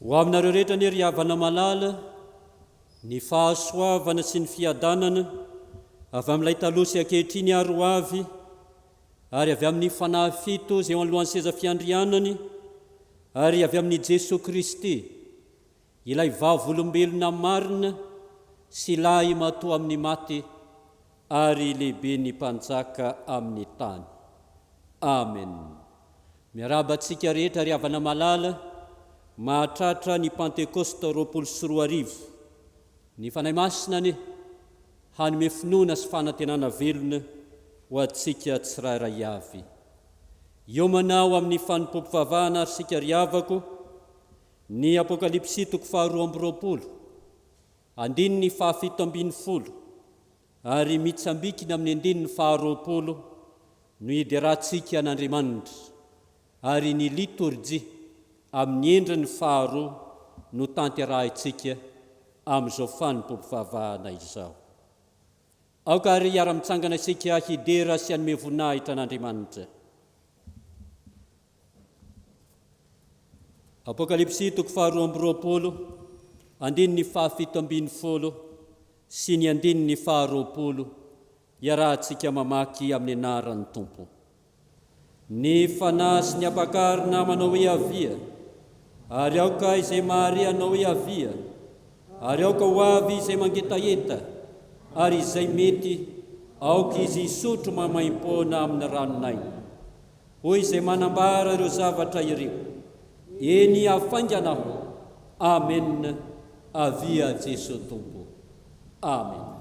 Ho aminareo rehetra anie ry havana malala ny fahasoavana sy ny fiadanana avy amin'ilay taloha sy ankehitriny ary ho avy ary avy amin'ny Fanahy fito izay eo anoloan'ny seza fiandrianany ary avy amin'i Jesoa Kristy ilay vavolombelona marina sy lahimatoa amin'ny maty ary lehiben'ny mpanjaka amin'ny tany. Amen. Miarahaba antsika rehetra ry havana malala mahatratra ny Pantekosta 2020. Ny Fanahy Masina anie hanome finoana sy fanantenana velona ho antsika tsirairay avy. Hiomana ho amin'ny fanompoam-pivavahana ary isika ry havako, ny Apokalypsy toko faharoa amby roapolo, andininy faha-17 ary mitsambikina amin'ny andininy faha-20 no hiderantsika an'Andriamanitra, ary ny litorjia amin'ny endriny faharoa no tanterahintsika amin'izao fanompoam-pivavahana izao. Aoka àry hiara-mitsangana isika hidera sy hanome voninahitra an'Andriamanitra. Apokalypsy toko faharoa amby roapolo, andininy faha-17 sy ny andininy faha-20 Iarahantsika mamaky amin'ny anaran'ny Tompo. Ny Fanahy sy ny Ampakarina manao hoe avia, ary aoka izay mahare hanao hoe avia, ary aoka ho avy izay mangetaheta, ary izay mety, aoka izy hisotro maimaimpoana amin'ny ranon'aina. Hoy izay manambara ireo zavatra ireo, Eny, hafaingana aho. Amena. Avia Jeso Tompo. Amena.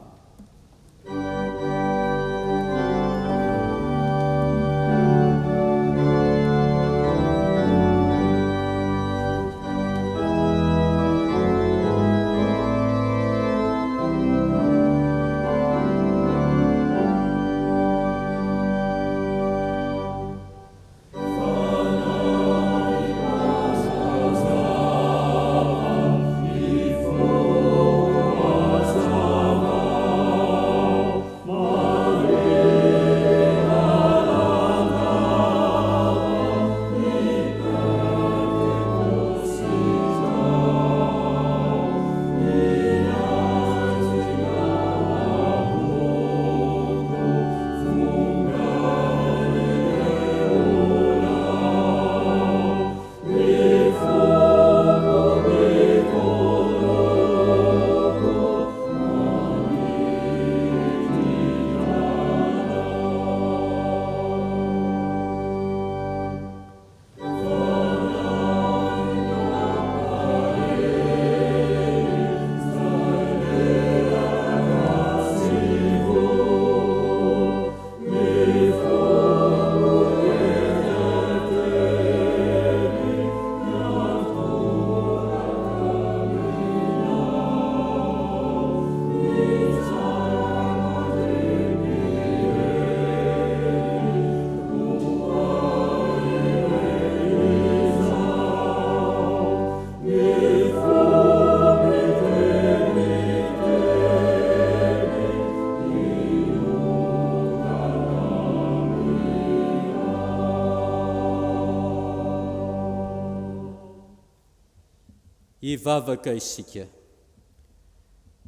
Hivavaka isika.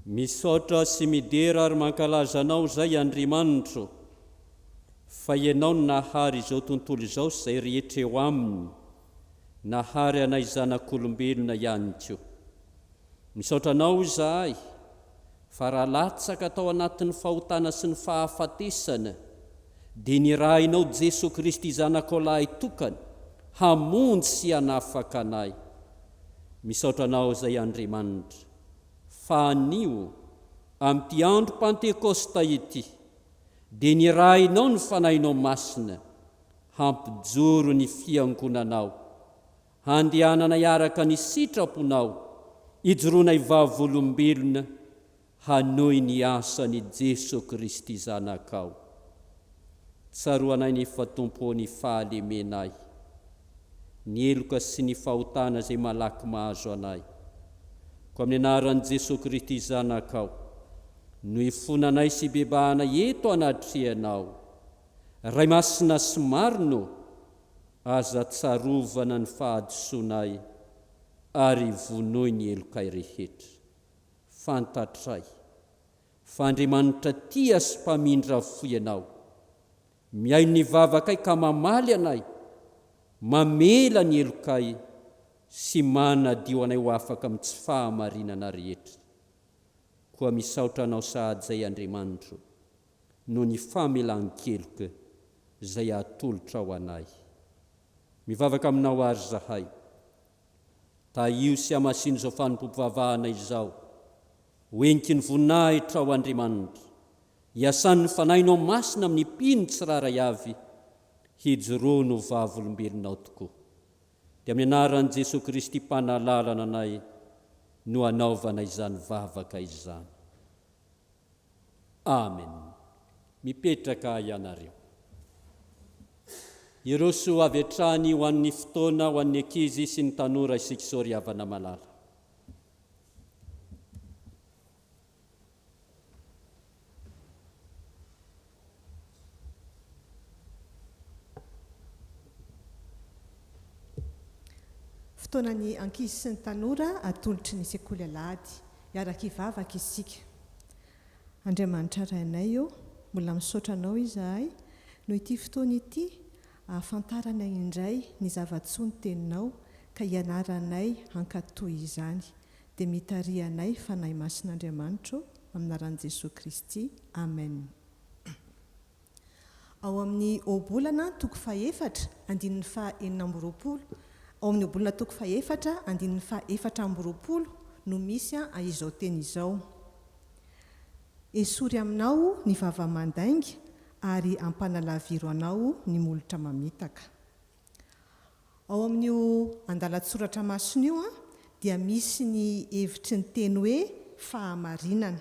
Misaotra sy midera ary mankalaza Anao izay Andriamanitro fa Ianao no nahary izao tontolo izao sy izay rehetra eo aminy, nahary anay zanak'olombelona ihany koa. Misaotra Anao izahay fa raha latsaka tao anatin'ny fahotana sy ny fahafatesana dia nirahinao Jesoa Kristy Zanakao lahy tokana hamonjy sy hanafaka anay. Misaotra Anao izay Andriamanitra fa anio amin'ity andro Pantekosta ity dia nirahinao ny Fanahinao Masina hampijoro ny Fiangonanao Handehananay araka ny sitraponao, hijoroanay vavolombelona hanohy ny asan'i Jeso Kristy Zanakao. Tsaroanay nefa Tompo ô ny fahalemenay, ny heloka sy ny fahotana izay malaky mahazo anay. Koa amin'ny anaran'i Jeso Kristy Zanakao no ifonanay sy ibebahanay eto anatrehanao. Ray Masina sy Marina ô, Aza tsarovana ny fahadisoanay. ary vonoy ny helokay rehetra. Fantatray fa Andriamanitra tia sy mpamindra fo Ianao. Mihaino ny vavakay ka mamaly anay, mamela ny helokay sy manadio anay ho afaka amin'ny tsy fahamarinana rehetra. Koa misaotra Anao sahady izay Andriamanitro noho ny famelan-keloka izay atolotrao anay. Mivavaka Aminao àry izahay. Tahio sy hamasino izao fanompoam-pivavahana izao. Ho heniky ny voninahitrao Andriamanitra. Hiasan'ny Fanahinao Masina amin'ny mpino tsirairay avy hijoroany ho vavolombelonao tokoa. Dia amin'ny anaran'i Jesoa Kristy Mpanalalana anay no anaovana izany vavaka izany. Amen. Mipetraka ianareo. Hiroso avy hatrany ho an'ny fotoana ho an'ny ankizy sy ny tanora isika izao ry havana malala. Fotoanan'ny ankizy sy ny tanora atolotry ny Sekoly Alahady. Hiaraka hivavaka isika. Andriamanitra Rainay ô, mbola misaotra Anao izahay noho ity fotoana ity ahafantaranay indray ny zava-tsoa ny Teninao ka hianaranay hankatò izany. Dia mitariha anay Fanahy Masin'Andriamanitra ô, amin'ny anaran'i Jesoa Kristy. Amen. Ao amin'ny Ohabolana toko fahefatra andininy faha 26, ao amin'ny Ohabolana toko fahefatra andininy faha 24 no misy a izao teny izao, Esory aminao ny vava mandainga ary ampanalaviro anao ny molotra mamitaka. Ao amin'io andalan-tsoratra masina io dia misy ny hevitry ny teny hoe fahamarinana.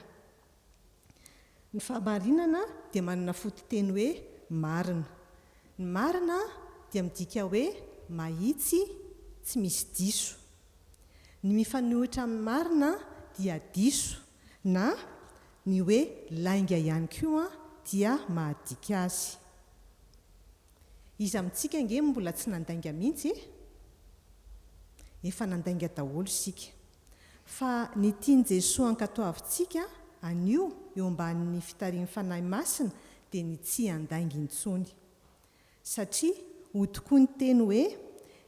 Ny fahamarinana dia manana fototeny hoe marina. Ny marina dia midika hoe mahitsy, tsy misy diso. Ny mifanohitra amin'ny marina dia diso na ny hoe lainga ihany koa dia mahadika azy. Iza amintsika ange no mbola tsy nandainga mihitsy e? Efa nandainga daholo isika. Fa ny tian'i Jesoa hankatoavintsika anio eo ambanin'ny fitarihin'ny Fanahy Masina dia ny tsy handainga intsony. Satria hoy tokoa ny teny hoe,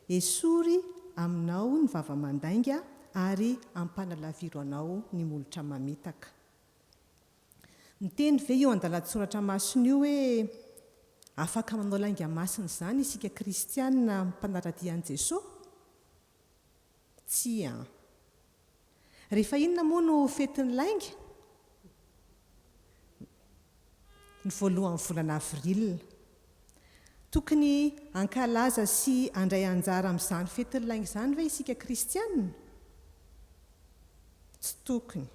Esory aminao ny vava mandainga ary ampanalaviro anao ny molotra mamitaka. Miteny ve io andalan-tsoratra masina io hoe afaka manao lainga masina izany isika kristiana mpanara-dia an'i Jesoa? Tsia an. Rehefa inona moa no fetin'ny lainga? Ny voalohan'ny volana avril. Tokony hankalaza sy handray anjara amin'izany fetin'ny lainga izany ve isika kristiana? Tsy tokony.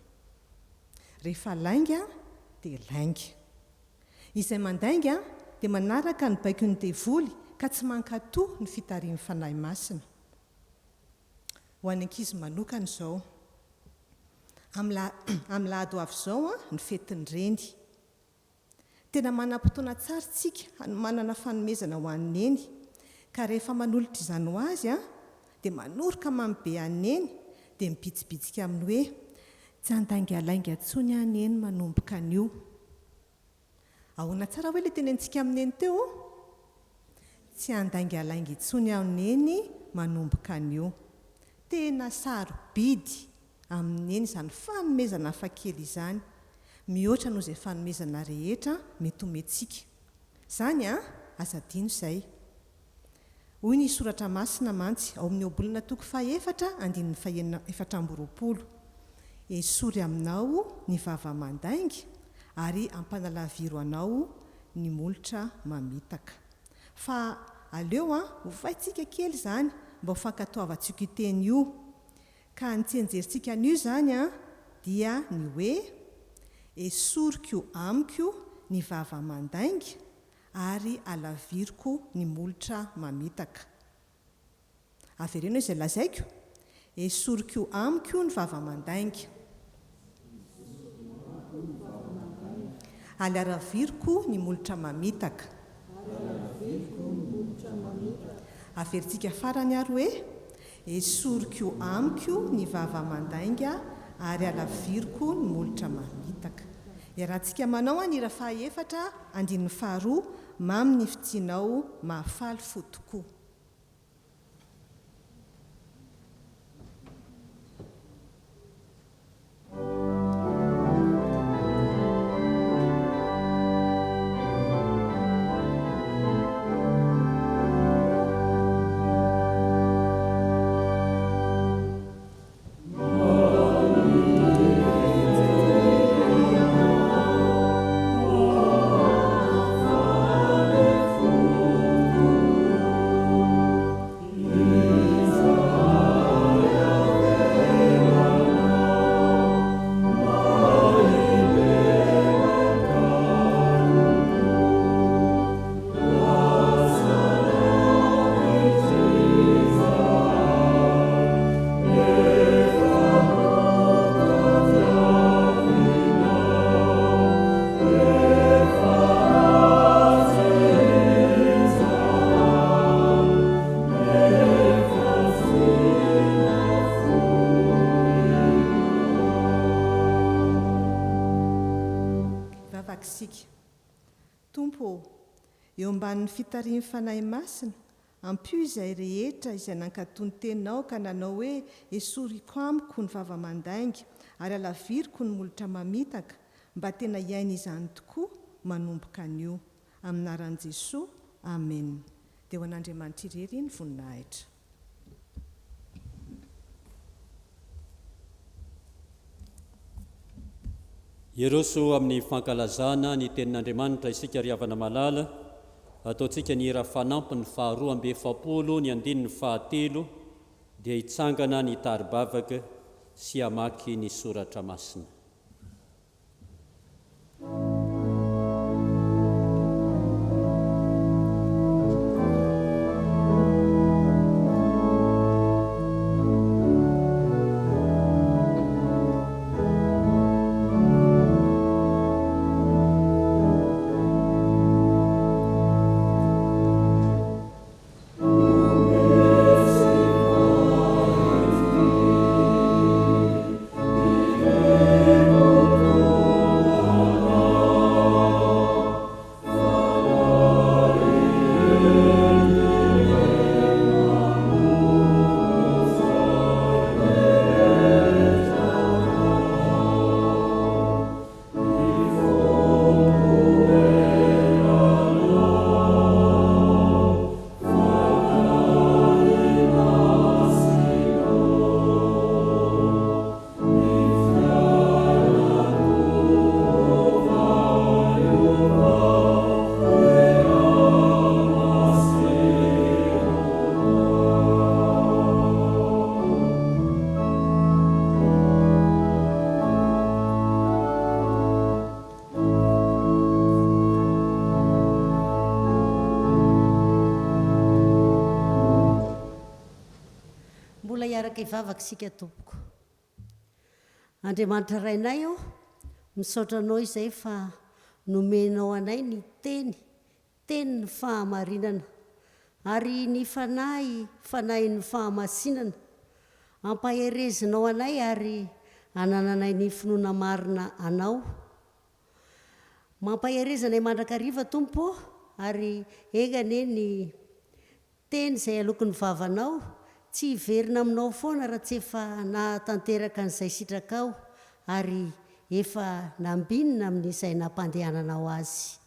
Rehefa lainga dia lainga. Izay mandainga dia manaraka ny baikon'ny devoly ka tsy mankatò ny fitarihin'ny Fanahy Masina. Ho an'ny ankizy manokana izao. Amin'ny lahady ho avy izao ny fetin'ny reny. Tena manam-potoana tsara isika hanomanana fanomezana ho an'i Neny, ka rehefa manolotra izany ho azy dia manoroka mamy be an'i Neny, dia mibitsibitsika aminy hoe, Tsy handaingalainga intsony aho Neny manomboka anio. Ahoana tsara hoe ilay tenenintsika amin'i Neny teo? Tsy handaingalainga intsony aho Neny manomboka anio. Tena sarobidy amin'i Neny izany fanomezana hafakely izany, mihoatra noho izay fanomezana rehetra mety homentsika. Izany an! Aza adino izay. Hoy ny Soratra Masina mantsy ao amin'ny Ohabolana toko fahefatra andininy fahenina 24, Esory aminao ny vava mandainga ary ampanalaviro anao ny molotra mamitaka. Fa aleo an, ovaintsika kely izany mba ho fankatoavantsika io teny io. Ka ny tsianjerintsika an'io izany an, dia ny hoe, Esoriko amiko ny vava mandainga ary alaviriko ny molotra mamitaka. Avereno izay lazaiko, Esoriko amiko ny vava mandainga. Ary alaviriko ny molotra mamitaka. Averintsika farany ary hoe, Esoriko amiko ny vava mandainga ary alaviriko ny molotra mamitaka. Iarahantsika manao an hira fahaefatra, andininy faharoa, Mamy ny fitianao, mahafaly fo tokoa. Hivavaka isika. Tompo ô, eo ambanin'ny fitarihin'ny Fanahy Masina, ampio izay rehetra izay nankatò ny Teninao ka nanao hoe, Esoriko amiko ny vava mandainga, ary alaviriko ny molotra mamitaka, mba tena hiaina izany tokoa manomboka anio. Amin'ny anaran'i Jesoa, Amena. Dia ho an'Andriamanitra irery ny voninahitra. Hiroso amin'ny fankalazana ny Tenin'Andriamanitra isika ry havana malala. Ataontsika ny hira fanampiny faharoa 42 ny andininy fahatelo dia hitsangana ny hitari-bavaka sy hamaky ny soratra masina. Mbola hiaraka hivavaka isika tompoko. Andriamanitra Rainay ô, misaotra Anao izay fa nomenao anay ny Teny, Tenin'ny fahamarinana, ary ny Fanahy, Fanahin'ny fahamasinana. Ampaherezinao anay ary anananay ny finoana marina Anao. Mampahereza anay mandrakariva Tompo ô, ary enga anie ny Teny izay aloky ny vavanao, tsy hiverina aminao foana raha tsy efa nahatanteraka an'izay sitrakao ary efa nambinina amin'izay nampandehananao azy.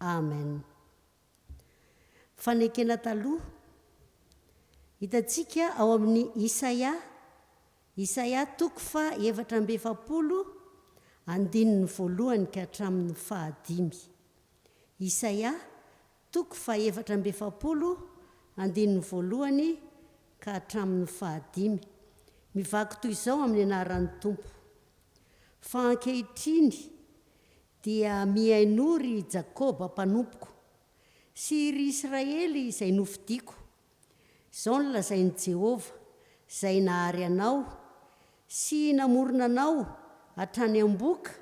Amen. Fanekena taloha. Hitantsika ao amin'ny Isaia, Isaia toko faha 44, andininy voalohany ka hatramin'ny fahadimy. Isaia toko faha 44, andininy voalohany ka hatramin'ny fahadimy. Mivaky toy izao amin'ny anaran'ny Tompo, Fa ankehitriny dia mihainoa ry Jakoba mpanompoko, sy ry Israely izay nofidiko. Izao no lazain'i Jehovah, izay nahary anao sy namorona anao hatrany am-bohoka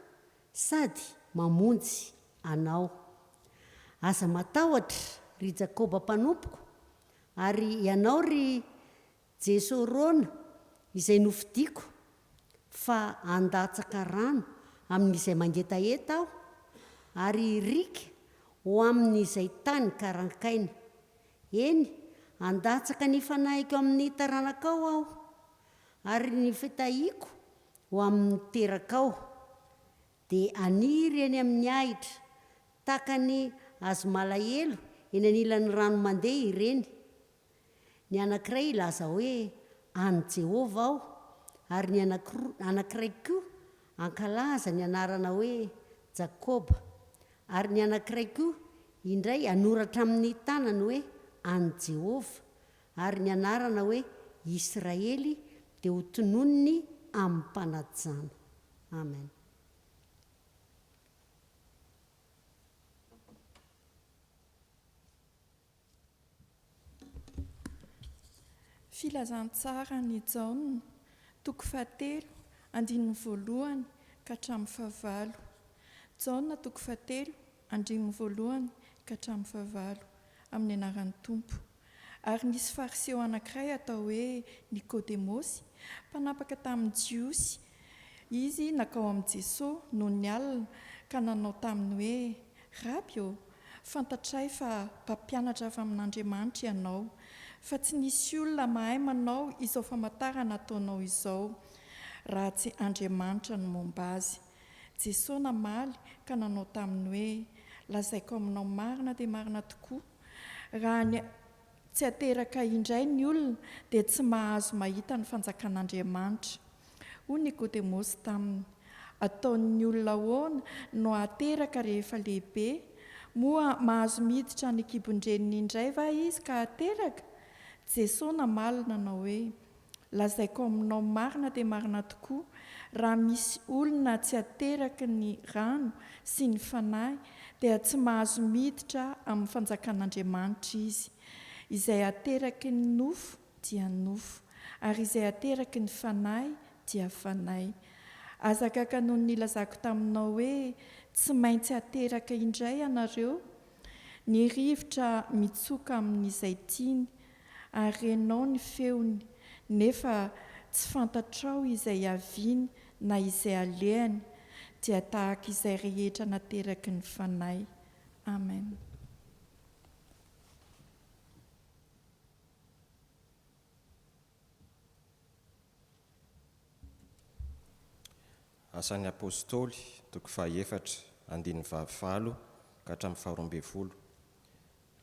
sady mamonjy anao. Aza matahotra, ry Jakoba mpanompoko, ary ianao, ry. Jesorona izay nofidiko, fa handatsaka rano amin'izay mangetaheta Aho, ary hiriaka ho amin'izay tany karankaina. Eny, handatsaka ny Fanahiko amin'ny taranakao Aho, ary ny fitahiako ho amin'ny terakao. Dia haniry eny amin'ny ahitra, tahaka ny hazomalahelo eny anilan'ny rano mandeha ireny. Ny anankiray hilaza hoe, An'i Jehovah aho, ary ny anankiray koa hankalaza ny anarana hoe Jakoba, ary ny anankiray koa indray hanoratra amin'ny tanany hoe, An'i Jehovah, ary ny anarana hoe Israely dia hotononiny amim-panajana. Amen. Filazantsaran' i Jaona, toko fahatelo, andininy voalohany ka hatramin'ny fahavalo. Jaona toko fahatelo, andininy voalohany ka hatramin'ny fahavalo. Amin'ny anaran'ny Tompo. Ary nisy Fariseo anankiray atao hoe Nikodemosy, mpanapaka tamin'ny Jiosy, izy nankao amin'i Jesoa nony alina ka nanao taminy hoe, Raby ô, fantatray fa mpampianatra avy amin'Andriamanitra ianao, fa tsy nisy olona mahay manao izao famantarana ataonao izao, raha tsy Andriamanitra no momba azy. Jesoa namaly ka nanao taminy hoe, Lazaiko aminao marina dia marina tokoa, raha ny tsy ateraka indray ny olona dia tsy mahazo mahita ny fanjakan'Andriamanitra. Hoy Nikodemosy taminy, Ataon'ny olona ahoana no hateraka rehefa lehibe? Moa mahazo miditra any an-kibon-dreniny indray va izy ka hateraka? Jesoa namaly nanao hoe, Lazaiko aminao marina dia marina tokoa, raha misy olona tsy ateraky ny rano sy ny Fanahy, dia tsy mahazo miditra amin'ny fanjakan'Andriamanitra izy. Izay ateraky ny nofo dia nofo, ary izay ateraky ny Fanahy dia fanahy. Aza gaga noho ny nilazako taminao hoe, Tsy maintsy ateraka indray ianareo. Ny rivotra mitsoka amin'izay tiany, ary renao ny feony, nefa tsy fantatrao izay hiaviany na izay alehany, dia tahaka izay rehetra nateraky ny Fanahy. Amen. Asan'ny Apostoly, toko fahaefatra, andininy fahavalo ka hatramin'ny faharoambinifolo.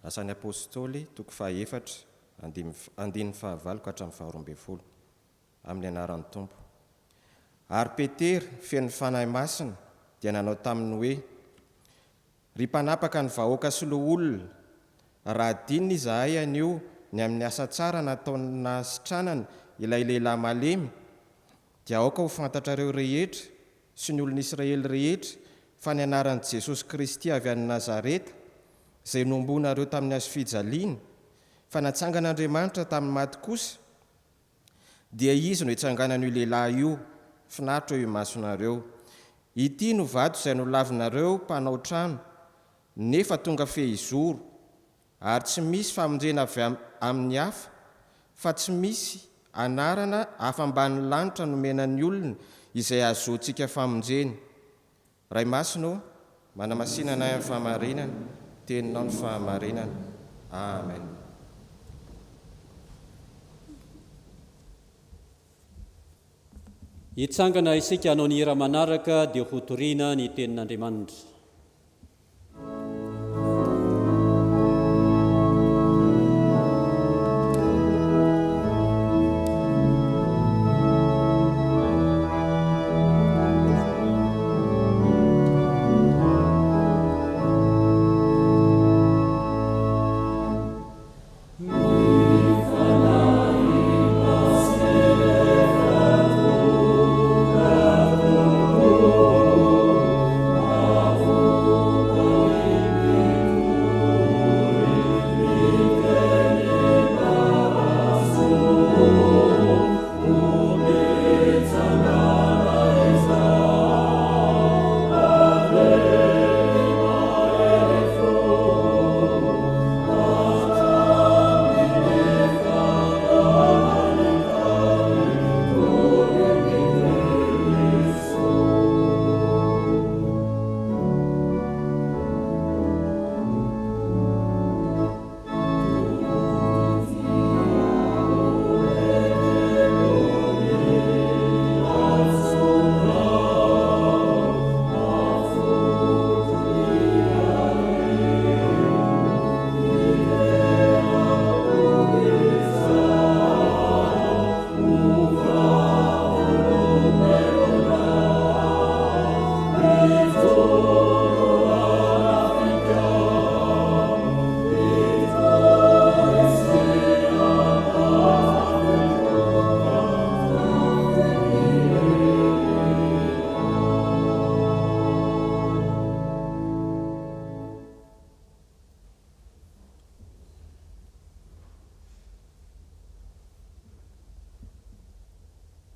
Asan'ny Apostoly, toko fahaefatra, andininy fahavalo ka hatramin'ny faharoambinifolo. Amin'ny anaran'ny Tompo. Ary Petera, feno ny Fanahy Masina, dia nanao taminy hoe, Ry mpanapaka ny vahoaka sy loholona, raha adinina izahay anio ny amin'ny asa tsara nataony nahasitranana ilay lehilahy malemy, dia aoka ho fantatrareo rehetra sy ny olon'Israely rehetra fa ny anaran'i Jesosy Kristy avy any Nazareta, izay nohomboanareo tamin'ny hazofijaliana, fa natsangan'Andriamanitra tamin'ny maty kosa, Dia izy no itsanganan'io lehilahy io, finaritra eo imasonareo. Ity no vato izay nolavinareo mpanao trano, nefa tonga fehizoro, ary tsy misy famonjena avy amin'ny hafa, fa tsy misy anarana hafa ambanin'ny lanitra nomena ny olona izay ahazoantsika famonjena. Ray Masina ô, manamasina anay amin'ny fahamarinana, Teninao ny fahamarinana. Amen. Hitsangana isika hanao ny hira manaraka dia hotorina ny tenin'Andriamanitra.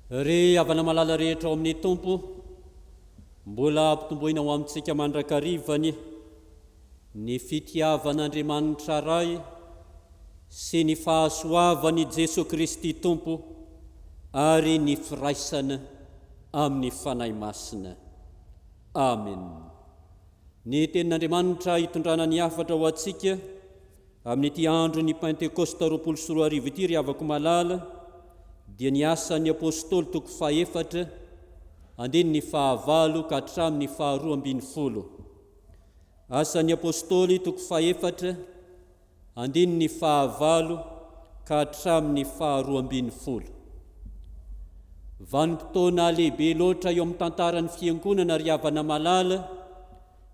Ry havana malala rehetra ao amin'ny Tompo, mbola ampitomboina ho amintsika mandrakariva anie ny fitiavan'Andriamanitra Ray sy ny fahasoavan'i Jesoa Kristy Tompo ary ny firaisana amin'ny Fanahy Masina. Amen. Ny Tenin'Andriamanitra hitondrana ny hafatra ho antsika Amin'ity andron'ny Pentekosta 2020 ity ry havako malala dia ny Asan'ny Apostoly toko fahefatra andininy fahavalo ka hatramin'ny faharoa ambin'ny folo. Asan'ny Apostoly toko fahefatra andininy fahavalo ka hatramin'ny faharoa ambin'ny folo. Vanim-potoana lehibe loatra eo amin'ny tantaran'ny Fiangonana ry havana malala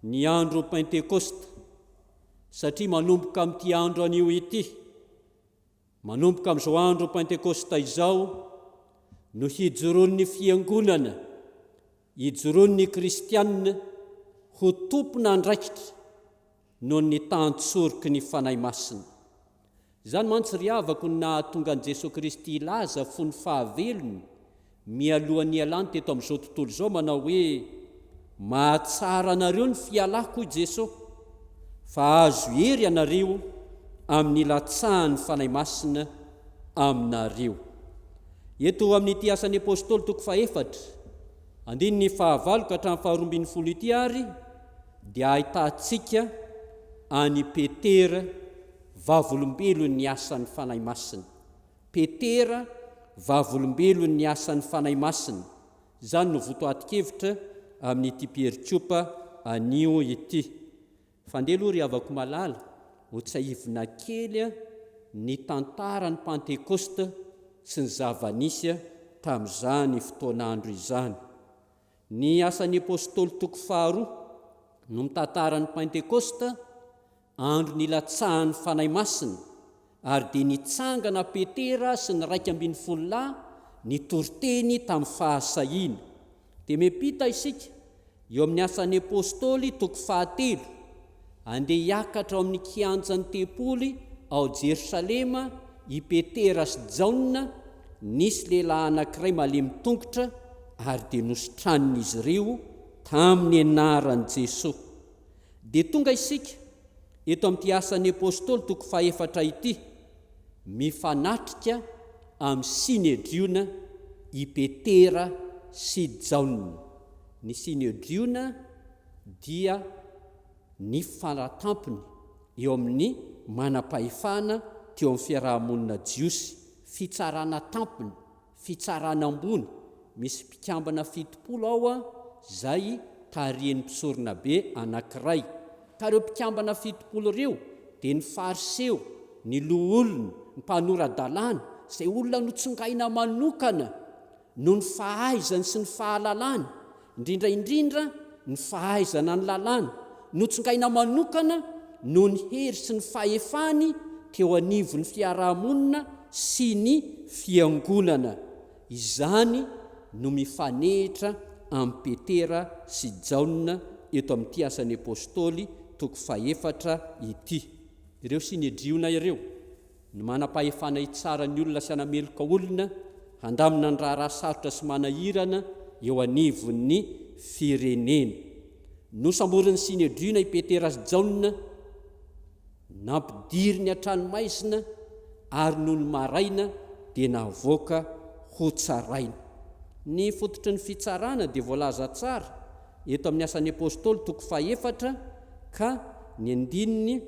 ny andro Pentekosta. Satria manomboka amin'ity andro anio ity, manomboka amin'izao andro Pentekosta izao, no hijoroan'ny Fiangonana, hijoroan'ny Kristiana ho tompon'andraikitra noho ny tantsoroky ny Fanahy Masina. Izany mantsy ry havako no nahatonga an'i Jesoa Kristy hilaza fony fahavelony mialohan'ny hialany teto amin'izao tontolo izao manao hoe, Mahatsara anareo ny fialako hoy Jesoa, fa hahazo hery ianareo amin'ny hilatsahan'ny Fanahy Masina aminareo. Eto amin'ity Asan'ny Apostoly toko fahefatra, andininy fahavalo ka hatramin'ny faharoa ambin'ny folo ity ary dia ahitantsika an'i Petera Vavolombelon'ny asan'ny Fanahy Masina. Petera, vavolombelon'ny asan'ny Fanahy Masina. Izany no votoatin-kevitra amin'ity perikopa anio ity. Fa ndeha aloha ry havako malala, ho tsiahivina kely ny tantaran'ny Pantekosta sy ny zava-nisy tamin'izany fotoan'andro izany. Ny Asan'ny Apostoly toko faharoa no mitantara ny Pentekosta, andro nilatsahan'ny Fanahy Masina, ary dia nitsangana Petera sy ny 11 lahy nitoriteny tamin'ny fahasahiana. Dia miampita isika eo amin'ny Asan'ny Apostoly toko fahatelo, andeha hiakatra ao amin'ny kianjan'ny tempoly ao Jerosalema i Petera sy Jaona, nisy lehilahy anankiray malemy tongotra ary dia nositranin'izy ireo tamin'ny anaran'i Jesoa. Dia tonga isika eto amin'ity Asan'ny Apostoly toko fahefatra ity, mifanatrika amin'ny Synedriona i Petera sy Jaona. Ny Synedriona dia ny faratampony eo amin'ny manam-pahefana teo amin'ny fiaraha-monina jiosy, fitsarana tampony, fitsarana ambony, misy mpikambana 70 ao izay tarihin'ny mpisoronabe anankiray. Ka ireo mpikambana 70 ireo dia ny Fariseo, ny loholona, ny mpanora-dalàna, izay olona notsongaina manokana noho ny fahaizany sy ny fahalalany, indrindra indrindra ny fahaizana ny lalàna, notsongaina manokana noho ny hery sy ny fahefany teo anivon'ny fiarahamonina sy ny fiangonana. Izany no mifanehitra amin'i Petera sy Jaona eto amin'ity Asan'ny Apostoly toko fahefatra ity. Ireo Synedriona ireo. Ny manam-pahefana hitsara ny olona sy hanameloka olona, handamina ny raharaha sarotra sy manahirana eo anivon'ny firenena. Nosamborin'ny Synedriona i Petera sy Jaona, nampidiriny an-tranomaizina ary nony maraina dia navoaka hotsaraina. Ny fototry ny fitsarana dia voalaza tsara eto amin'ny Asan'ny Apostoly toko fahefatra ka ny andininy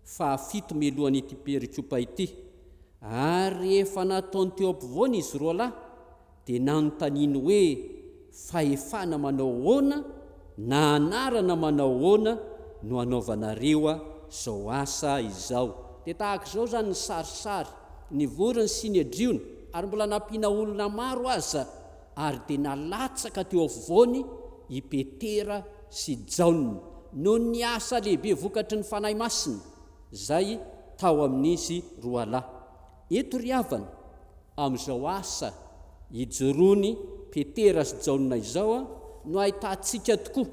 fahafito mialohan'ity perikopa ity, ary rehefa nataony teo ampovoany izy roalahy, dia nanontaniany hoe, Fahefana manao ahoana na anarana manao ahoana no anaovanareo izao asa izao? Dia tahaka izao izany ny sarisary, nivory ny Synedriona, ary mbola nampiana olona maro aza, ary dia nalatsaka teo afovoany i Petera sy Jaona, noho ny asa lehibe vokatry ny Fanahy Masina, izay tao amin'izy roalahy. Eto ry havana, amin'izao asa ijoroan'i Petera sy Jaona izao no ahitantsika tokoa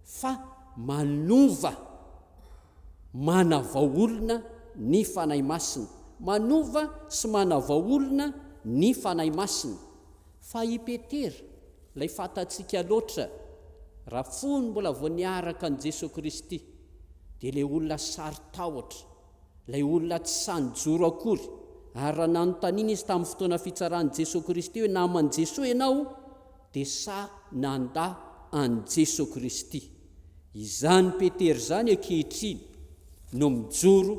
fa manova, manavao olona ny Fanahy Masina. Manova sy manavao olona ny Fanahy Masina. Fa i Petera, ilay fantatsika loatra, raha fony mbola vao niaraka an'i Jesoa Kristy, dia ilay olona saro-tahotra, ilay olona tsy sahy nijoro akory, ary raha nanontaniana izy tamin'ny fotoana fitsaran'i Jesoa Kristy hoe naman'i Jesoa ianao, dia sahy nandà an'i Jesoa Kristy. Izany Petera izany ankehitriny no mijoro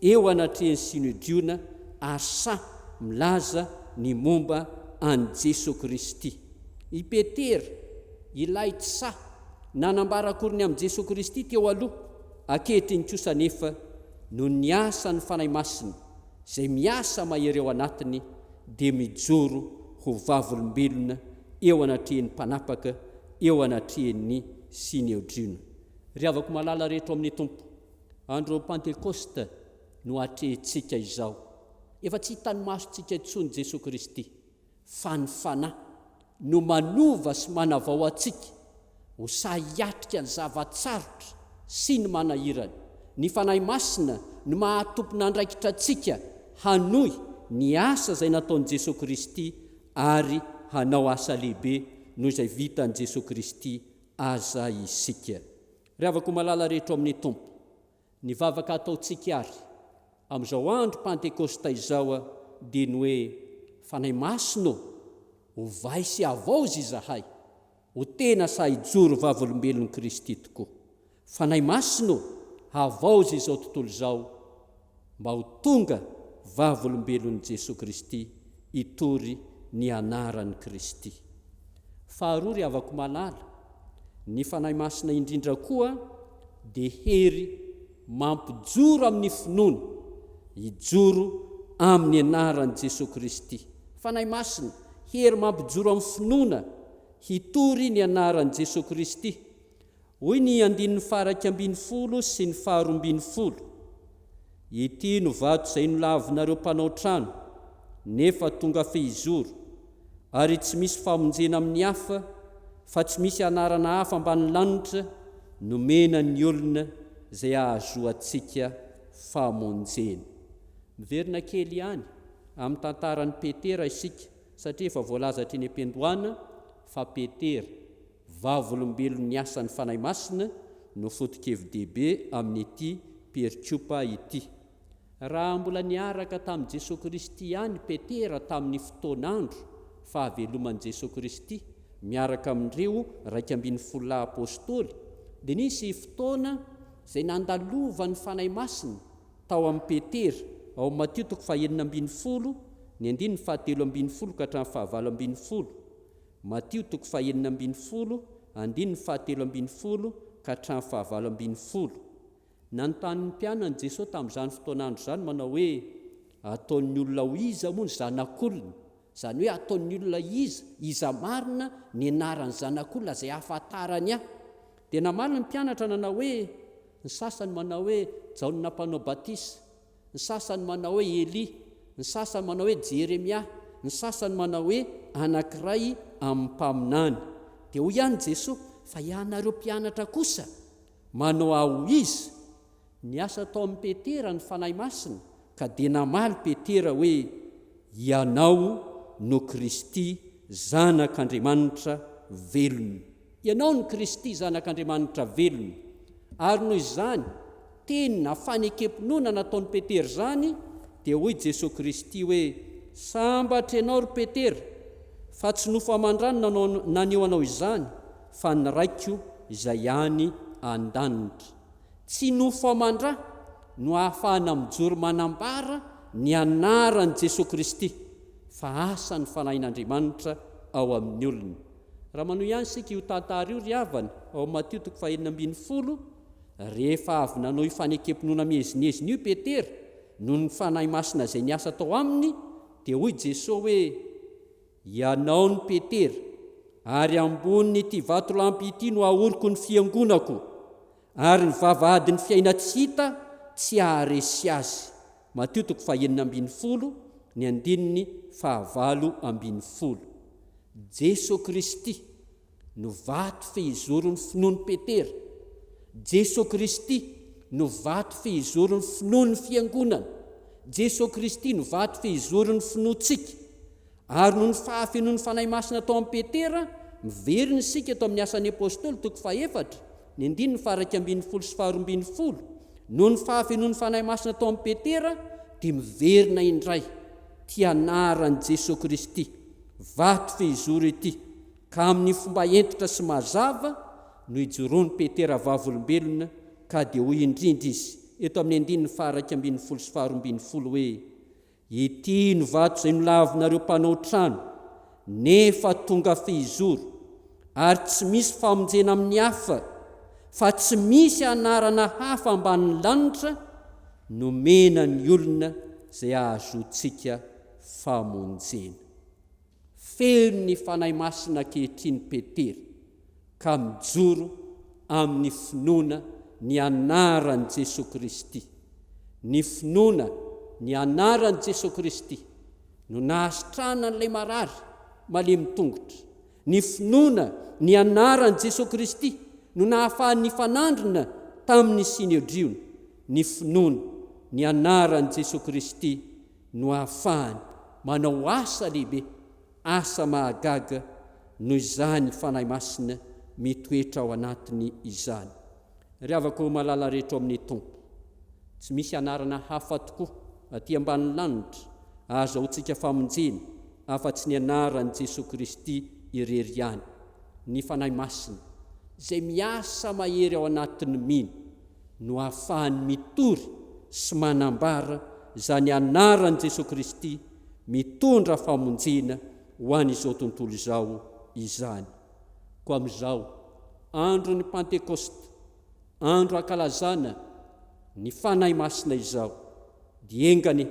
eo anatrehan'ny Synedriona ary sahy milaza ny momba an'i Jesoa Kristy. I Petera, ilay tsy sahy nanambara akory ny amin'i Jesoa Kristy teo aloha, ankehitriny kosa anefa noho ny asan'ny Fanahy Masina izay miasa mahery ao anatiny dia mijoro ho vavolombelona eo anatrehan'ny mpanapaka, eo anatrehan'ny Synedriona. Ry havako malala rehetra ao amin'ny Tompo, andro Pantekosta no atrehintsika izao. Efa tsy hitan'ny masontsika intsony Jesoa Kristy, fa ny Fanahy no manova sy manavao antsika ho sahy hiatrika ny zava-tsarotra sy ny manahirana. Ny Fanahy Masina no maha tompon'andraikitra antsika hanohy ny asa izay nataon'i Jesoa Kristy ary hanao asa lehibe noho izay vitan'i Jesoa Kristy aza isika. Ry havako malala rehetra ao amin'ny Tompo, ny vavaka ataontsika àry amin'izao andro Pantekosta izao dia ny hoe, Fanahy Masina ô, ovay sy havaozy izahay ho tena sahy hijoro vavolombelon'i Kristy tokoa. Fanahy Masina ô, havaozy izao tontolo izao mba ho tonga vavolombelon'i Jesoa Kristy hitory ny anaran'i Kristy. Faharoa ry havako malala, ny Fanahy Masina indrindra koa dia hery mampijoro amin'ny finoana, hijoro amin'ny anaran'i Jesoa Kristy. Fanahy Masina, hery mampijoro amin'ny finoana, hitory ny anaran'i Jesoa Kristy. Hoy ny andininy faha-11 sy ny faha-12, Ity no vato izay nolavinareo mpanao trano, nefa tonga fehizoro, ary tsy misy famonjena amin'ny hafa, fa tsy misy anarana hafa ambany lanitra nomena ny olona izay ahazoantsika famonjena. Miverina kely ihany amin'ny tantaran'i Petera isika, satria efa voalaza hatreny am-piandohana fa Petera, Vavolombelon'ny asan'ny Fanahy Masina no foto-kevi-dehibe amin'ity perikopa ity. Raha mbola niaraka tamin'i Jesoa Kristy ihany Petera tamin'ny fotoan'andro fahaveloman'i Jesoa Kristy miaraka amin'ireo 11 lahy Apostoly, dia nisy fotoana izay nandalovan'ny Fanahy Masina tao amin'i Petera, ao amin'ny Matio toko faha-16, ny andininy fahatelo ambinifolo ka hatramin'ny fahavalo ambinifolo. Matio toko fahenina ambinifolo, andininy fahatelo ambinifolo ka hatramin'ny fahavalo ambinifolo. Nanontany ny mpianany Jesoa tamin'izany fotoan'andro izany manao hoe, Ataon'ny olona ho iza moa ny Zanak'olona? Izany hoe ataon'ny olona iza, iza marina ny anaran'ny Zanak'olona izay ahafantarany Ahy? Dia namaly ny mpianatra nanao hoe, Ny sasany manao hoe Jaona Mpanao Batisa, ny sasany manao hoe Elia, ny sasany manao hoe Jeremia, ny sasany manao hoe anankiray amin'ny mpaminany. Dia hoy ihany Jesoa, Fa ianareo mpianatra kosa manao Ahy ho iza? Niasa tao amin'i Petera ny Fanahy Masina, ka dia namaly Petera hoe, Ianao no Kristy Zanak'Andriamanitra velona. Ianao no Kristy Zanak'Andriamanitra velona. Ary noho izany teny na fanekem-pinoana nataon'i Petera izany, dia hoy Jesoa Kristy hoe, Sambatra ianao ry Petera, fa tsy nofo aman-drano nanao naneho anao izany, fa ny Raiko izay any an-danitra. Tsy nofo aman-dra no ahafahana mijoro manambara ny anaran'i Jesoa Kristy, fa asan'ny Fanahin'Andriamanitra ao amin'ny olona. Raha manohy ihany isika io tantara io ry havana, ao amin'ny Matio toko fahenina ambinifolo, rehefa avy nanao io fanekem-pinoana miezinezina io i Petera, noho ny Fanahy Masina izay niasa tao aminy, dia hoy Jesoa hoe, Ianao no Petera, ary ambonin'ity vatolampy ity no ahoriko ny fiangonako, ary ny vavahadin'ny fiaina-tsy hita tsy haharesy azy. Matio toko fahenina ambinifolo, ny andininy fahavalo ambinifolo. Jeso Kristy no vato fehizoron'ny finoan'i Petera. Jeso Kristy no vato fehizoron'ny finoan'ny Fiangonana. Jeso Kristy no vato fehizoron'ny finoantsika. Ary noho ny fahafenoan'ny Fanahy Masina tao amin'i Petera, miverina isika eto amin'ny Asan'ny Apostoly toko fahefatra, ny andininy faha-11 sy faha-12, noho ny fahafenoan'ny Fanahy Masina tao amin'i Petera, dia miverina indray ity anaran'i Jesoa Kristy, vato fehizoro ity, ka amin'ny fomba hentitra sy mazava no ijoroan'i Petera vavolombelona, ka dia hoy indrindra izy eto amin'ny andininy faha-11 sy faha-12 hoe, Ity no vato izay nolavinareo mpanao trano, nefa tonga fehizoro, ary tsy misy famonjena amin'ny hafa, fa tsy misy anarana hafa ambanin'ny lanitra nomena ny olona izay ahazoantsika famonjena. Feno ny Fanahy Masina ankehitriny Petera ka mijoro amin'ny finoana ny anaran'i Jesoa Kristy. Ny finoana ny anaran'i Jesoa Kristy no nahasitrana an'ilay marary malemy tongotra. Ny finoana ny anaran'i Jesoa Kristy no nahafahany nifanandrina tamin'ny Synedriona. Ny finoana ny anaran'i Jesoa Kristy no ahafahany manao asa lehibe, asa mahagaga noho izany Fanahy Masina mitoetra ao anatiny izany. Ry havako malala rehetra ao amin'ny Tompo, tsy misy anarana hafa tokoa aty ambanin'ny lanitra ahazahoantsika famonjena afa-tsy ny anaran'i Jesoa Kristy irery ihany, ny Fanahy Masina izay miasa mahery ao anatin'ny mino, no ahafahany mitory sy manambara izany anaran'i Jesoa Kristy mitondra famonjena ho an'izao tontolo izao izany. Koa amin'izao andron'ny Pantekosta, andro ankalazana ny Fanahy Masina izao, dia enga anie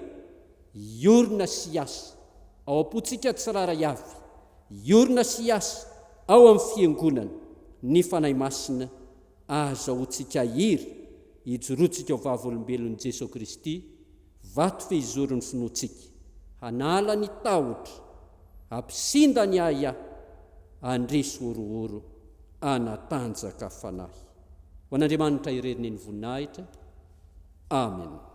hiorina sy hiasa ao am-pontsika tsirairay avy, hiorina sy hiasa ao amin'ny Fiangonana ny Fanahy Masina ahazahoantsika hery hijoroantsika ho vavolombelon'i Jesoa Kristy, vato fehizoron'ny finoantsika, hanala ny tahotra, hampisinda ny ahiahy, handresy horohoro, hanatanjaka fanahy. Ho an'Andriamanitra irery ny voninahitra. Amen.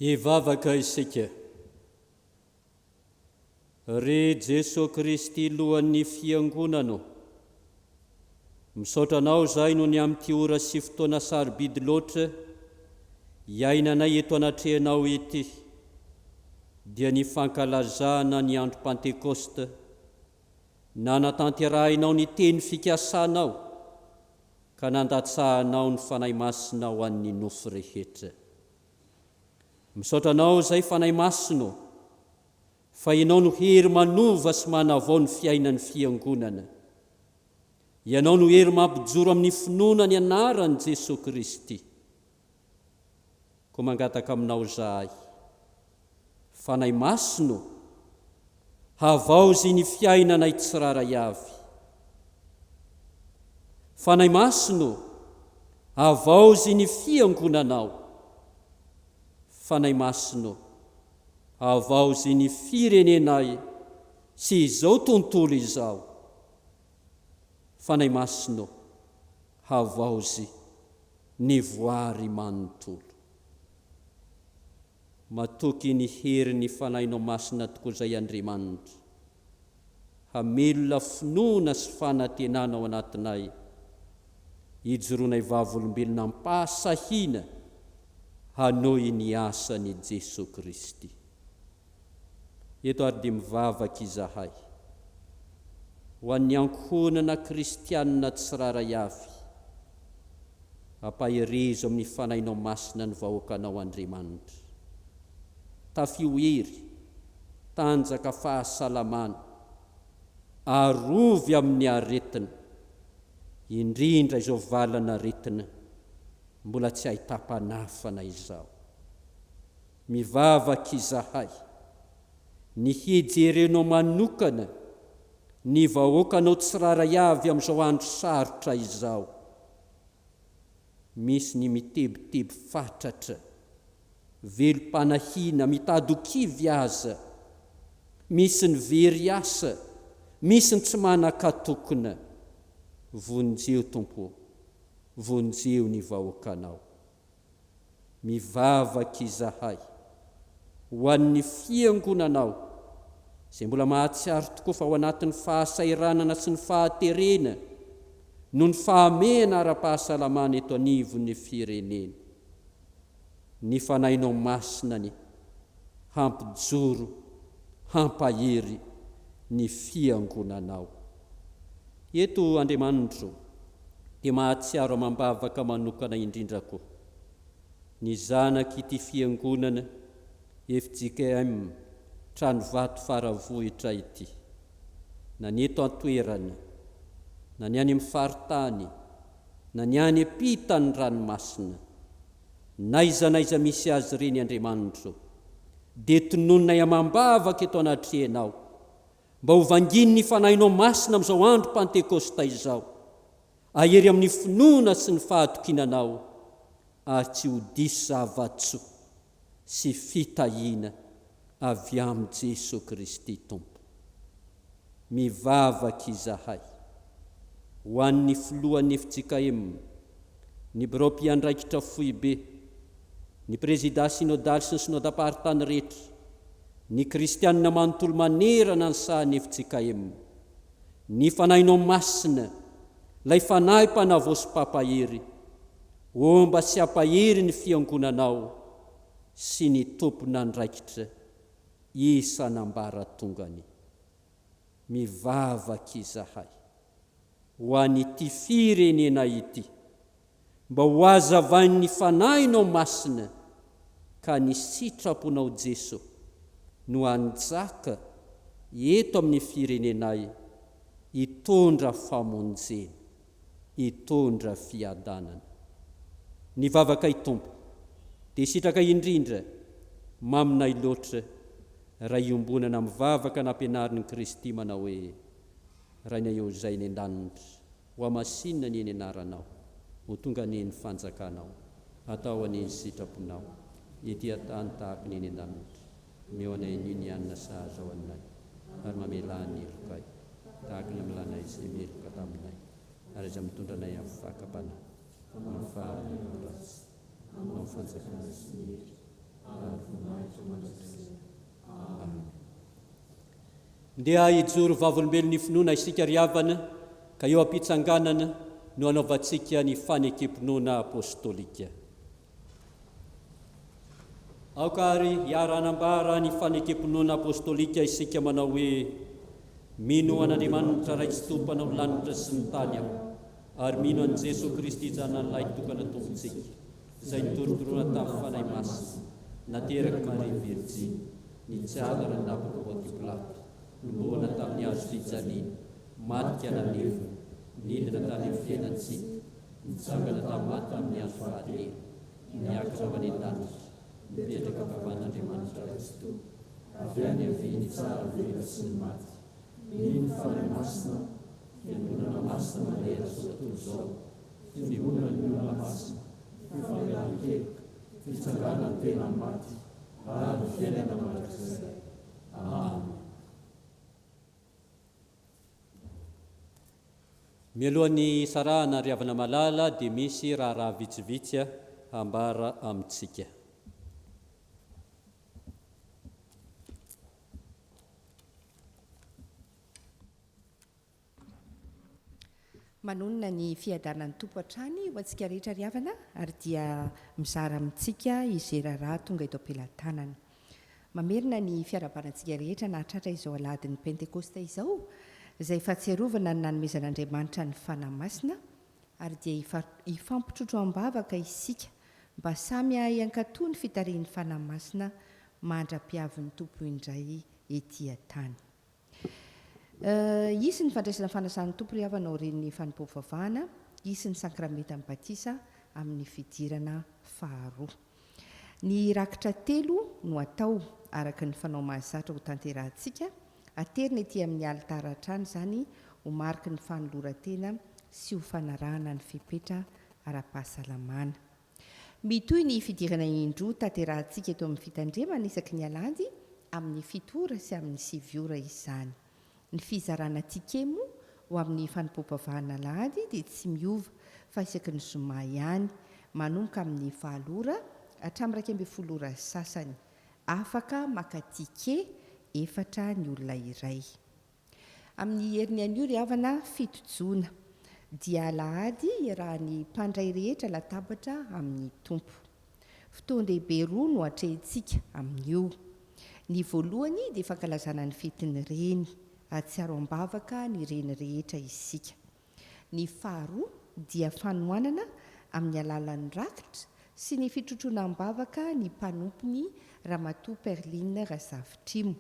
Hivavaka isika. Ry Jesoa Kristy Lohan'ny Fiangonana ô, misaotra Anao izahay noho ny amin'ity ora sy fotoana sarobidy loatra iainanay eto anatrehanao ity, dia ny fankalazana ny andro Pantekosta, nanatanterahinao ny teny fikasanao ka nandatsahanao ny Fanahy Masina ho an'ny nofo rehetra. Misaotra Anao izay Fanahy Masina ô, fa Ianao no hery manova sy manavao ny fiainan'ny Fiangonana. Ianao no hery mampijoro amin'ny finoana ny anaran'i Jesoa Kristy. Koa mangataka Aminao izahay, Fanahy Masina ô, havaozy ny fiainanay tsirairay avy. Fanahy Masina ô, havaozy ny Fiangonanao. Fanahy Masina ô, havaozy ny firenenay sy izao tontolo izao. Fanahy Masina ô, havaozy ny voary manontolo. Matoky ny herin'ny Fanahinao Masina tokoa izay Andriamanitra. Hamelona finoana sy fanantenana ao anatinay, hijoroanay vavolombelona am-pahasahiana hanohy ny asan'i Jesoa Kristy. Eto ary dia mivavaka izahay ho an'ny ankohonana kristianina tsirairay avy. Ampaherezo amin'ny Fanahinao Masina ny vahoakanao Andriamanitra. Tafio hery, tanjaka fahasalamana, arovy amin'ny aretina, indrindra izao valan'aretina mbola tsy ahitam-panafana izao. Mivavaka izahay ny hijerenao manokana ny vahoakanao tsirairay avy amin'izao andro sarotra izao. Misy ny mitebiteby fatratra, velom-panahiana, mitady ho kivy aza. Misy ny very asa, misy ny tsy manan-katokona. Vonjeo Tompo ô, vonjeo ny vahoakanao. Mivavaka izahay ho an'ny Fiangonanao izay mbola mahatsiaro tokoa fa ao anatin'ny fahasahiranana sy ny fahaterena noho ny fahamehana ara-pahasalamana eto anivon'ny firenena. Ny Fanahinao Masina anie hampijoro, hampahery ny Fiangonanao. Eto Andriamanitro dia mahatsiaro amam-bavaka manokana indrindra koa ny zanak'ity Fiangonana fjkm Tranovato Faravohitra ity, na ny eto an-toerana, na ny any amin'ny faritany, na ny any ampitan'ny ranomasina. N'aiza n'aiza misy azy ireny Andriamanitro dia tononinay amam-bavaka eto anatrehanao Mba ho vangian'ny Fanahinao Masina amin'izao andro Pantekosta izao, ahery amin'ny finoana sy ny fahatokiana Anao, ary tsy ho diso zava-tsoa sy fitahiana avy amin'i Jesoa Kristy Tompo. Mivavaka izahay ho an'ny Filohan'ny fjkm, ny Birao Mpiandraikitra Foibe, ny Prezidà Synodaly sy ny Synodam-paritany rehetra, ny kristianina manontolo manerana ny sahan'ny fjkm. Ny Fanahinao Masina, ilay Fanahy Mpanavao sy Mpampahery, homba sy hampahery ny Fiangonanao sy ny tompon'andraikitra isan'ambaratongany. Mivavaka izahay ho an'ity firenena ity. Mba ho hazavain'ny Fanahinao Masina ka ny sitraponao Jeso no hanjaka eto amin'ny firenenay hitondra famonjena, hitondra fiadanana. Ny vavakay Tompo dia sitraka indrindra maminay loatra raha iombonana amin'ny vavaka nampianarin'i Kristy manao hoe, Rainay eo izay any an-danitra, Ho hamasinina anie ny anaranao, ho tonga anie ny fanjakanao, atao anie ny sitraponao, ety an-tany tahaka ny eny an-danitra. Omeo anay anio ny hanina sahaza ho anay, ary mamelà ny helokay, tahaka ny amelanay izay meloka taminay, ary aza mitondra anay amin'ny fakam-panahy, fa afaha anay amin'ny ratsy. Anao ny fanjakana sy ny hery. Ary voninahitra mandrakizay. Amen. Ndeha hijoro vavolombelon'ny finoana isika ry havana ka eo am-pitsanganana no hanaovantsika ny fanekem-pinoana apostolika. Aoka àry hiara-hanambara ny fanekem-pinoana apostolika isika manao hoe, Mino an'Andriamanitra Ray Tsitoha Mpanao ny lanitra sy ny tany aho, ary mino an'i Jesoa Kristy Zanany Lahitokana Tompontsika, izay notorotoroana tamin'ny Fanahy Masina, naterak'i Maria Virjiny, nijaly ary nandapaka Pontio Pilato, nobohana tamin'ny hazo fijaliana, maty ka nalevina, nidina tany amin'ny fiainan-tsy hita, nitsangana tamin'ny maty tamin'ny andro fahatelo, niakatra ho any an-danitra, mipetraka ankavan'Andriamanitra Ray Tsitoha, avy any havia nitsara ny velona sy ny maty. Mino ny Fanahy Masina, Fiangonana masina manerana izao tontolo izao, Fiombonan'ny olona masina, fifamelan-keloka, fitsanganan'ny tena maty, ary ny fiainana mandrakizay. Amen. Mialohan'ny hisarahana ry havana malala dia misy raharaha vitsivitsy hambara amintsika. Manonona ny fiadanan'ny Tompo hatrany ho antsika rehetra ry havana ary dia mizara amintsika izay raharaha tonga eto am-pelatanana. Mamerina ny fiarahabana antsika rehetra nahatratra izao alahadin'ny Pentekosta izao, izay fahatsiarovana ny nanomezan'Andriamanitra ny Fanahy Masina, ary dia hifampitrotro am-bavaka isika mba samy hahay hankatò ny fitarihin'ny Fanahy Masina mandra-piavin'ny Tompo indray ety an-tany. Hisy ny fandraisana fanasan'ny Tompo ry havana aorian'ny fanompoam-pivavahana, hisy ny sankramentan'ny batisa amin'ny fidirana faharoa. Ny rakitra telo no atao, araka ny fanao mahazatra ho tanterahantsika, aterina ety amin'ny alitara hatrany izany ho mariky ny fanoloran-tena sy ho fanarahana ny fepetra ara-pahasalamana. Mitohy ny fidirana indroa tanterahantsika eto amin'ny fitandremana isaky ny alahady amin'ny fito ora sy amin'ny sivy ora izany. Ny fizarana ticket moa ho amin'ny fanompoam-pavahana alahady dia tsy miova fa isaky ny zoma ihany, manomboka amin'ny valo ora hatramin'ny 11 ora sasany. Afaka maka ticket efatra ny olona iray. Amin'ny herin'ny anio ry havana, fito jona, dia alahady iarahan'ny mpandray rehetra latabatra amin'ny Tompo. Fotoan-dehibe roa no atrehintsika amin'io. Ny voalohany dia fankalazana ny fetin'ny Reny, hahatsiaro am-bavaka ny reny rehetra isika. Ny faharoa dia fanohanana amin'ny alalan'ny rakitra sy ny fitrotroana am-bavaka ny mpanompony Ramatoa Perline Razafitrimo,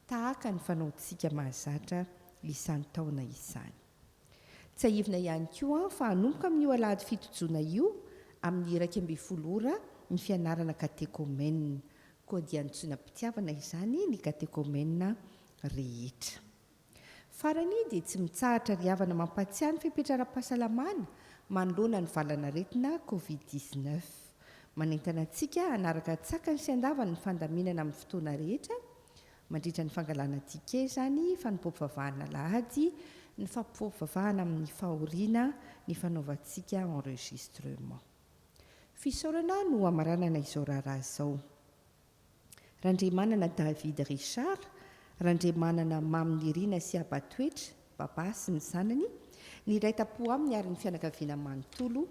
tahaka ny fanaontsika mahazatra isan-taona izany. Tsiahivina ihany koa fa hanomboka amin'io alahady fito jona io amin'ny 11 ora ny fianarana katekomena. Koa dia antsoina am-pitiavana izany ny katekomena rehetra. Farany dia tsy mitsahatra ry havana mampahatsiahy ny fepetra ara-pahasalamana manoloana ny valanaretina Covid 19. Manentana antsika hanaraka an-tsakany sy an-davany ny fandaminana amin'ny fotoana rehetra mandritra ny fangalana ticket izany, fanompoam-pivavahana alahady, ny fampipoam-pivavahana amin'ny fahoriana, ny fanaovantsika enregistrement. Fisaorana no hamaranana izao raharaha izao. Randriamanana David Richard, Randriamanana Mamy Nirina sy Aba Toetra, Baba sy ny zanany, ny iray tampo aminy ary ny fianakaviana manontolo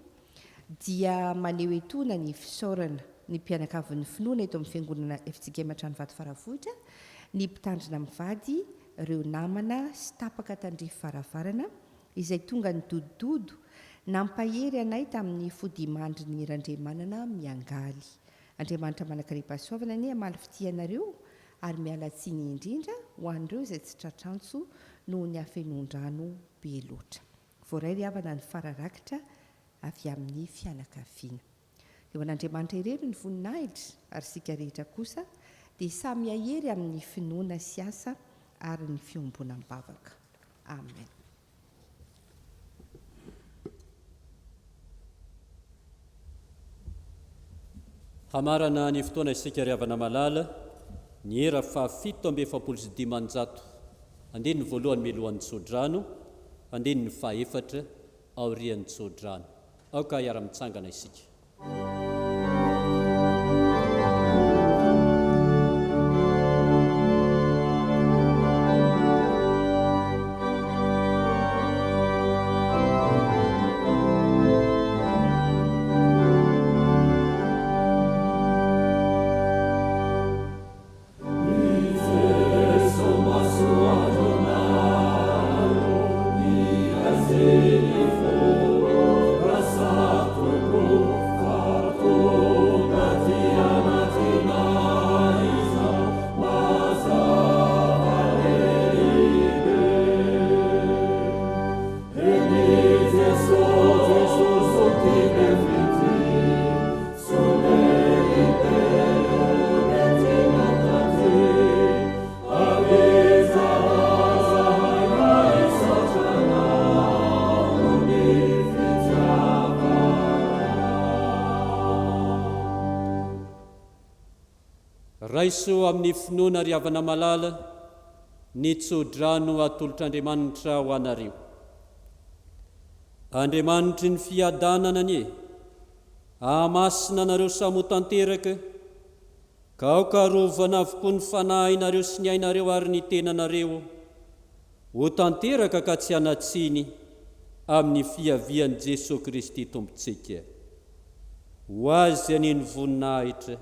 dia maneho etoana ny fisaorana ny mpianakavin'ny finoana eto amin'ny Fiangonana fjkm Tranovato Faravohitra, ny mpitandrina mivady, ireo namana sy tapaka tandrify varavarana izay tonga nidodododo nampahery anay tamin'ny fodiamandrin'i Randriamanana miangaly. Andriamanitra manankarem-pahasoavana anie hamaly fitia anareo ary miala tsiny indrindra ho an'ireo izay tsy tratr'antso noho ny hafenoan-drano be loatra. Voaray ry havana ny fara rakitra avy amin'ny fianakaviana. Dia ho an'Andriamanitra irery ny voninahitra ary isika rehetra kosa dia samy hahery amin'ny finoana sy asa ary ny fiombonam-bavaka. Amen. Hamarana ny fotoana isika ry havana malala, ny hira faha 547, andininy voalohany mialohan'ny tsodrano, andininy faha efatra aorian'ny tsodrano. Aoka hiara-mitsangana isika. Raiso amin'ny finoana ry havana malala ny tso-drano atolotr'Andriamanitra ho anareo. Andriamanitry ny fiadanana anie hahamasina anareo samy ho tanteraka, ka aoka harovana avokoa ny fanahinareo sy ny ainareo ary ny tenanareo ho tanteraka ka tsy hanan-tsiny amin'ny fiavian'i Jesoa Kristy Tompontsika. Ho Azy anie ny voninahitra,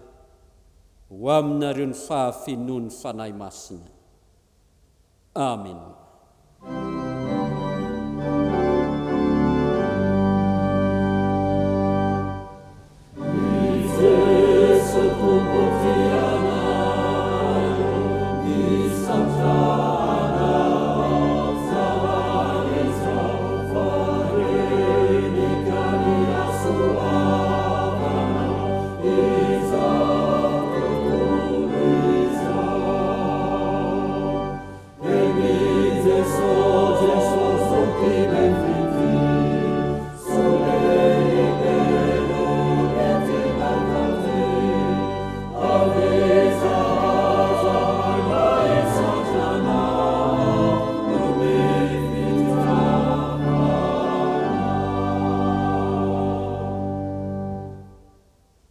ho aminareo ny fahafenoan'ny Fanahy Masina. Amena.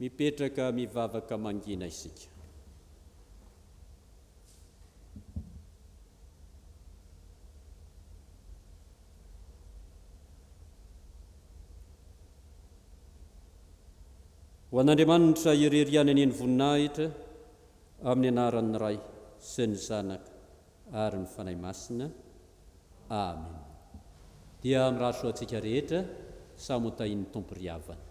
Mipetraka mivavaka mangina isika. Ho an'Andriamanitra irery ihany anie ny voninahitra, amin'ny anaran'ny Ray sy ny Zanaka ary ny Fanahy Masina. Amen. Dia mirary soa antsika rehetra, samy ho tahin'ny Tompo ry havana.